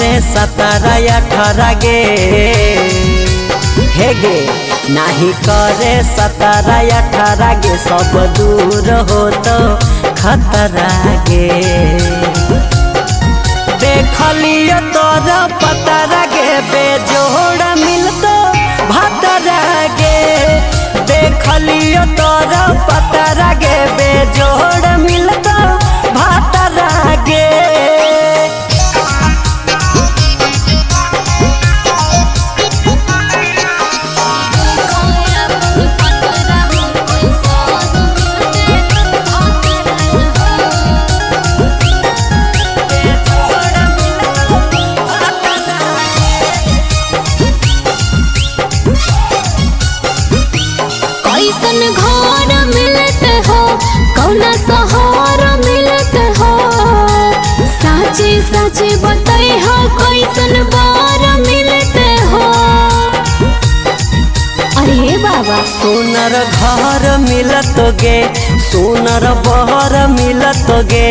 करे 17 18 गे, हे गे नाही करे 17 18 गे, सब दूर हो तो खतरा गे। देखलियो तोर पतरा गे, बेजोड़ मिलतो भतरा गे। देखलियो तोर पतरा गे, बेजोड़ मिलतो भतरा गे। कैसन घर मिलत हो, कौना सहार मिलत हो, साचे साचे बताई हो कैसन बार मिलत हो। अरे बाबा सोनर घर मिलत गे, सोनर बहर मिलत गे,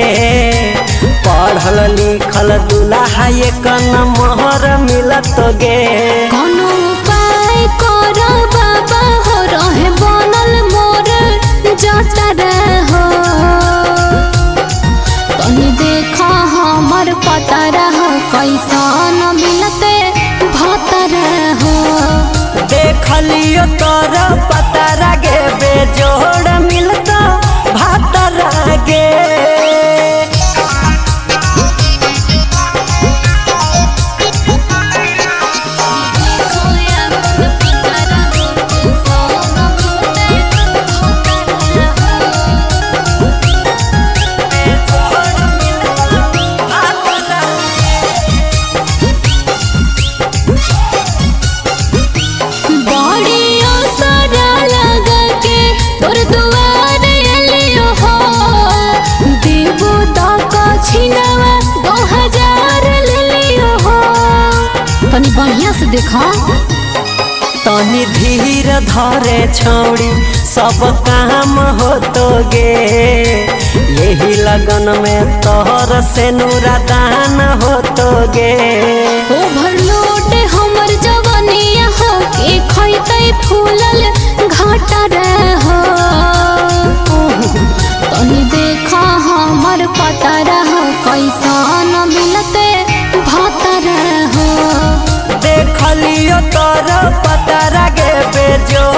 पढ़ल लिखल दुल्हा एक नंबर मिलत गे। कोनो उपाय कर बाबा हो, रहे बनल मोर जतरा हो, तनी देखा हमर पतरा हो, कैसन मिलते भतरा हो। देखलियो तोर पतरा गे, बेजोड़ मिलत भतरा गे। बड़ी असरा लगा के तोर दुआर एलियो हो, देबो त छिनवा 2000 लेलियो हो। तनी बढ़िया से देखा। तनी धीर धरे छौड़ी सब काम हो तो गे, यही लगन में तोहर से नूरा दान हो तो गे। ओवरलोड हमर जवानिया हो के खैतै फूलल घाटा रे हो, तनी देखा हमर पतरा हो, कैसन मिलते भतरा हो। देखलियो तोर पतरा गे, बेजोड़